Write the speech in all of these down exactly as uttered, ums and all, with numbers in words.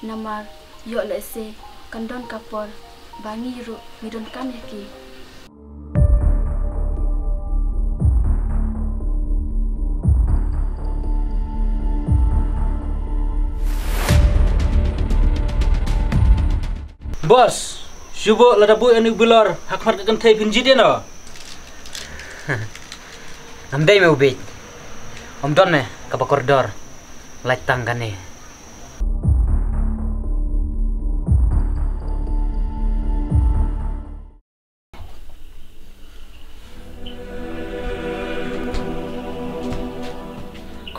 Namar ïoh lehse kan don ka por ba ngi ruh ngi donkam ïa ki. Boss, shu buh lada buh ïa une u bilor ha khmat ka kynthei phin jied ïa no. Ngam dei me u bieit. Ym don me kaba kordor. Lait tang kane.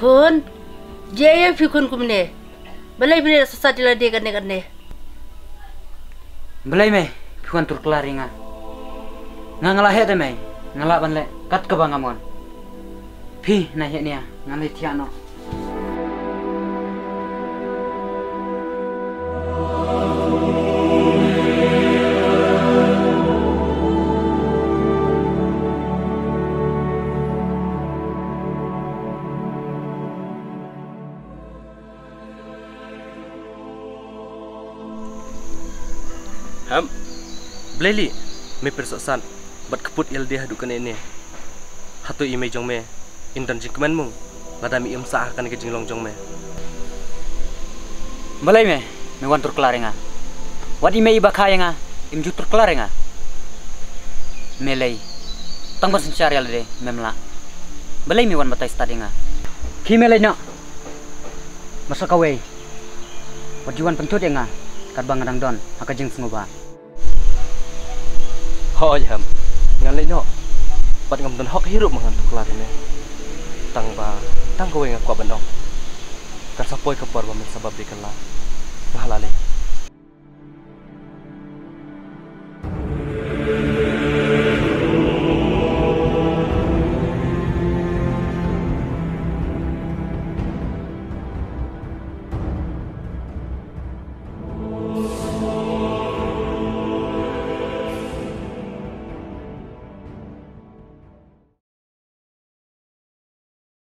Khun, jia ïa phi khun kumne. Balei phi leh sat sat ïa lade kane kane. Balei me phi wan tur kylla ïa nga. Nga nga la heh te me, nga lah ban leh kat kaba nga mon. Phi na heh nia, ngan leit thiah noh. Hem, balei lei me pyrshah sat bad kput ïa lade haduh kane ne? Hato i mei jong me in don jingkmen mo lada me im sah ha kane ka jinglong jong me? Balei me, me wan tur kylla ïa nga? Wat i mei iba kha ïa nga, im ju tur kylla ïa nga. Me lei, tang ban synshar ïa lade mem lah. Balei me wan batai stad ïa nga? Khie me leit noh. Ba sa kawei, wat ju wan pynthut ïa nga katba nga dang don ha ka jingsngewbha. Hooid hem, ngan leit noh. Bad ngam don hok hi ruh ba ngan tur kylla ïa me. Tang ba tang kawei nga kwah ban ong, kan sa poi ka por ba men sa bapli kylla. Nga la leit.